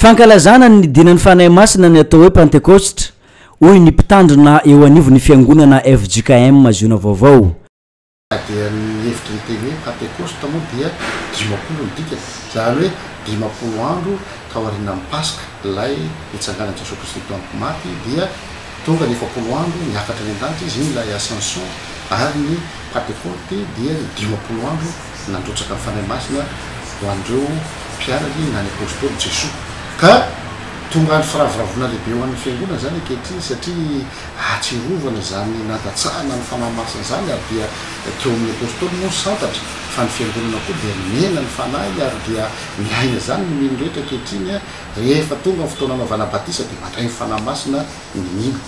Fankalazana ny nidinan'ny Fanahy Masina ny atao hoe Pantekôsitra, hoy ny mpitandrina eo anivon'ny fiangonana fjkm Ziona Vaovao. Na dia ny hevitry ny teny hoe Pantekôsta moa dia 50 ny dikany, izany hoe 50 andro taorianan'ny Paska, ilay nitsanganan'i Jesoa Kristy teo amin'ny maty, dia tonga ny 40 andro niakatra any an-danitra Izy, iny ilay Ascension, ary ny Pantekôty dia ny 50 andro nandrotsaka ny Fanahy Masina ho an'ireo mpianany na ny Apôstôly Jesoa. Ka tonga andro firavoravoana lehibe ho an'ny Fiangonana izany ankehitriny satria ahatsiarovana izany nandatsahana ny Fanahy Masina izany ary dia teo amin'ny Apôstôly moa ny santatra fa ny Fiangonana koa dia nomena ny Fanahiny ary dia miaina izany ny mino rehetra ankehitriny rehefa tonga ny fotoana anaovana batisa dia mandray ny Fanahy Masina ny mino.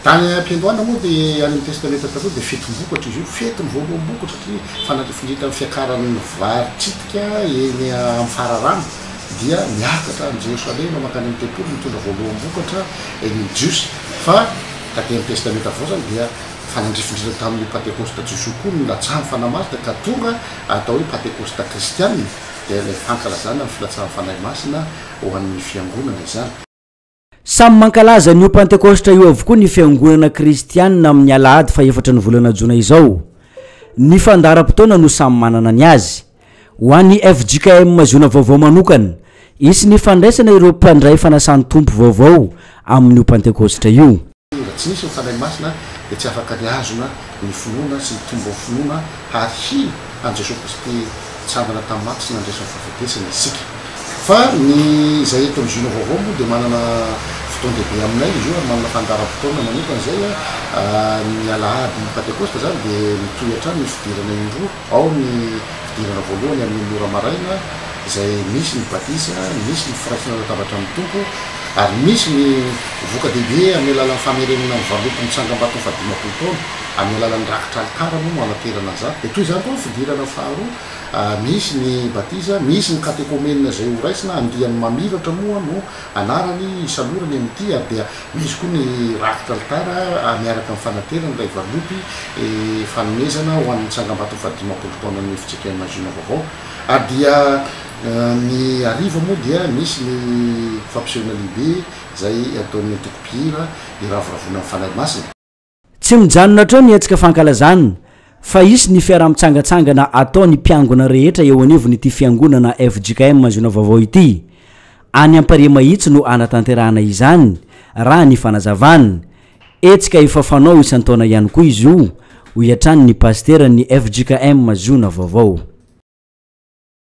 Tany am-piandohana moa dia any amin'ny Testamenta Taloha dia fetim-bokatra izy io, fetin'ny voaloham-bokatra satria fanandrifindrindra ny fiakaran'ny vary tritika eny amin'ny fararano dia miakatra any Jerosalema mankany amin'ny tempoly mitondra voaloham-bokatra ny Jiosy fa taty amin'ny Testamenta Vaovao izany dia fanandrifindrindra tamin'io Pantekosta jiosy io koa no nilatsahan'ny Fanahy Masina ka tonga atao hoe Pantekosta kristiana dia ilay fankalazana ny filatsahan'ny Fanahy Masina ho an'ny fiangonana izany. Samy mankalaza an'io Pantekôstra io avokoa ny fiangonana kristianina amin'ny alahady fahefatra ny volana jona izao. Ny fandaharam-potoana no samy manana ny azy. Ho an'ny fjkm Ziona Vaovao manokana, hisy ny fandraisana ireo mpandray fanasan'ny Tompo vaovao amin'io Pantekôstra io. Raha tsy nisy ny Fanahy Masina dia tsy afaka nihazona ny finoana sy nitombo ny finoana ary hino an'i Jesoa Kristy nitsangana tamin'ny maty sy nandresy ny fahafatesana isika. Fa ny izay eto amin'ny Ziona Vaovao moa dia manana fotoan-dehibe aminay izy io ary manana fandaharam-potoana manokana izay. Ny alahady Pantekosta izany dia mitohy hatrany ny fidirana indroa. Ao ny fidirana voalohany amin'ny enina ora maraina izay misy ny batisa, misy ny firaisana latabatra amin'ny Tompo ary misy ny voka-dehibe amin'ny alalan'ny famerenana ny valopy ny tsangambaton'ny fahadimampolo taona, amin'ny alalan'ny rakitra alitara moa no hanaterana an'izany. Dia toy izany koa ny fidirana faharoa, misy ny batisa, misy ny katekomenina izay ho raisina, andiany mamiratra moa no anarany isalorany amin'ity ary dia Misy koa ny rakitra alitara miaraka amin'ny fanaterana ilay valopy fanomezana ho an'ny tsangambato fahadimampolo taonan'ny fjkm Ziona Vaovao. Ary dia ny hariva moa dia misy ny fampisehoana lehibe izay ataon'ny antoko mpihira hiravoravoana ny Fanahy Masina. Tsy mijanona hatreo ny hetsika fankalazana fa hisy ny fiaraha-mitsangantsangana atao ny mpiangona rehetra eo anivon'ity fiangonana fjkm Ziona Vaovao ity. Any Ampariamahitsy no hanatanterahana izany, raha ny fanazavana. Hetsika efa fanao isan-taona ihany koa izy io, hoy hatrany ny pasiteran'ny fjkm Ziona Vaovao.